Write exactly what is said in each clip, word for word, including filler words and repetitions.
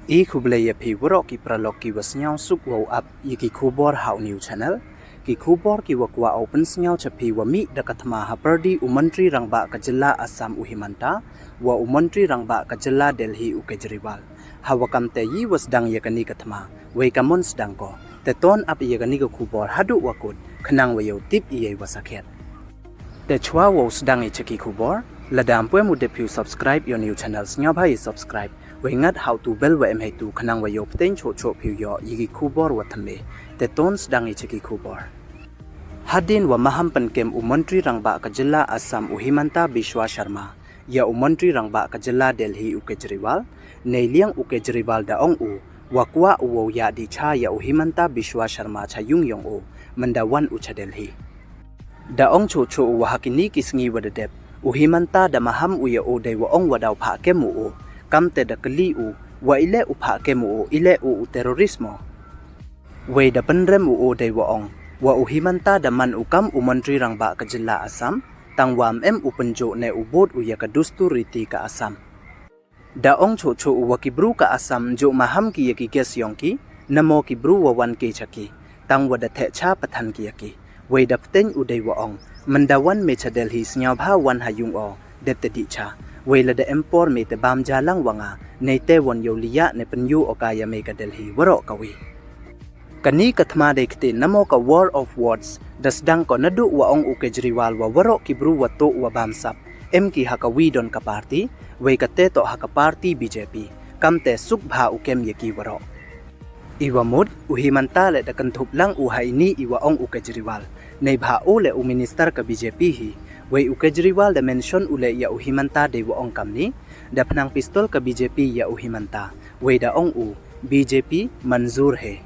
I khublei ya phi waroh ki paralok ki wa sngewsuk wow ap ya ki khubor ha u new channel. Ki khubor ki wa kwah u pynsngew cha phi wa mih da ka thma ha pyrdi u Montri Rangbah ka jylla Assam u Himanta, wa u Montri Rangbah ka jylla Delhi u Kejriwal. Ha wa kam te yi wa sdang ya kani ka thma, wei ka mon sdang ko. Te ton ap ya kani ka khubor haduh wa kut, khnang wa yow tip ya i wa sakhiat. Te chwa wow sdang i cha ki khubor, lada ym pu em u dep phi u subscribe ya u new channel, sngewbha i subscribe, wei ngat ha u tu bell wa em heitu khnang wa yow pteng choh choh phi u yoh ya ki khubor wa thymme. Te ton sdang i cha ki khubor. Hadien wa maham pynkem u Montri Rangbah ka jylla Assam u Himanta Biswa Sharma ya u Montri Rangbah ka jylla Delhi u Kejriwal, neiliang u Kejriwal da ong u wa kwah u wow yadih cha ya u Himanta Biswa Sharma cha yung yong u, mynda wan u cha Delhi. Da ong choh choh u wa ha kini ki sngi wa da dep, u Himanta da maham u ya u dei wa ong wa daw phah kem u u, kam te da kylli u, wa ile u phah kem u u, ile u u terrorist mo. Wei da pynrem u u dei wa ong, wa u Himanta da man u kam u Montri Rangbah ka jylla Assam, tang wa ym em u pynjoh ne u bud u ya ka dustur riti ka Assam. Da ong choh choh u wa ki bru ka Assam ym joh maham ki ya ki guest yong ki, namo ki bru wa wan ke cha ki, tang wa da theh cha pathan ki ya ki. Wei da pteng u dei wa ong, mynda wan me cha Delhi sngewbha wan ha yung o, dep te dih cha. Wei lada em por me te bam ja lang wa nga, nei te won yow liah ne pynyoh o ka ya me ka Delhi waroh kawi. Kani ka thma dei ktien namo ka war of words, da sdang ko naduh wa ong u Kejriwal wa waroh ki bru wa tuh wa bam sap, em ki ha kawi don ka party, wei ka te toh ha ka party B J P, kam te suk bha u kem ya ki waroh. I wa mut, u Himanta le da kynthup lang u ha ini i wa ong u Kejriwal, neibha u le u minister ka B J P hi, wei u Kejriwal da mention u le ya u Himanta dei wa ong kamni, da pnang pistol ka B J P ya u Himanta, wei da ong u, B J P manzoor hai.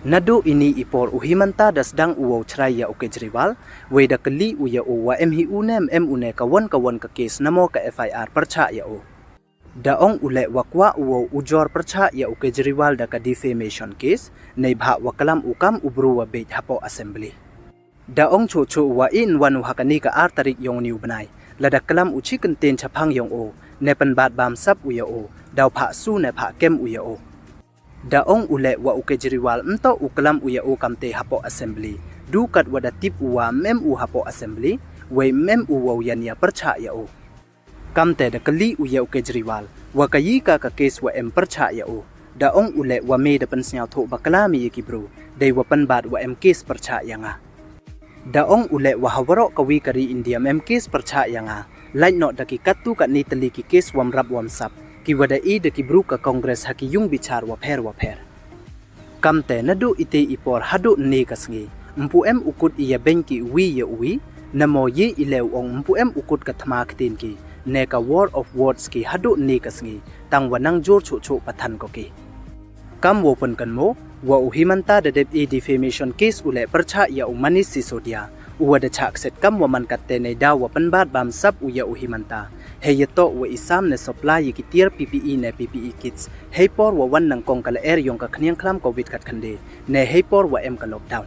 Naduh ini i por u Himanta da sdang u wow chrai ya u Kejriwal, wei da kylli u ya u wa em hi u ne ym em u ne ka won ka won ka case namo ka F I R pyrchah ya u. Da ong u le wa kwah u wow ujor pyrchah ya u Kejriwal da ka defamation case, neibha wa klam u kam u bru wa beit hapoh assembly. Da ong choh choh u wa in wan u ha kani ka ar tarik yong u ni u bnai, lada klam u chi kyntien chaphang yong u, ne pynbat bam sap u ya u, daw phah su ne phah kem u ya u. Da ong u le wa u Kejriwal ym toh u klam u ya u kam te hapoh assembly, du kat wa da tip u wa ym em u hapoh assembly, wei ym em u wow yan ya pyrchah ya u. Kam te da kylli u ya u Kejriwal, wa ka yi ka ka case wa em pyrchah ya u. Da ong u le wa me da pynsngew thoh bakla me ya ki bru, dei wa pynbat wa em case pyrchah ya nga. Da ong u le wa ha waroh kawi ka ri India ym em case pyrchah ya nga, lait noh da ki katto katni tylli ki case wa ym rap wa ym sap, ki wa da e da ki bru ka Congress ha ki yung bichar wa pher wa pher. Kam te naduh ite i por haduh ni ka sngi, ym pu em u kut i ya beng ki u wi ya u wi, namo ye i le u ong ym pu em u kut ka thma ktien ki, ne ka war of words ki haduh ni ka sngi, tang wa nang jur choh choh pathan ko ki. Kam wow pynkynmaw, wa u Himanta da dep e defamation case u le pyrchah ya u Manish Sisodia, u wa da chah kset kam wa man kat te nei daw wa pynbat bam sap u ya u Himanta. Hei ya toh wa i sam ne supply ya ki tiar P P E ne P P E kits, hei por wa wan nang kong ka lyer yong ka khniang khlam covid khat khynde, ne hei por wa em ka lockdown.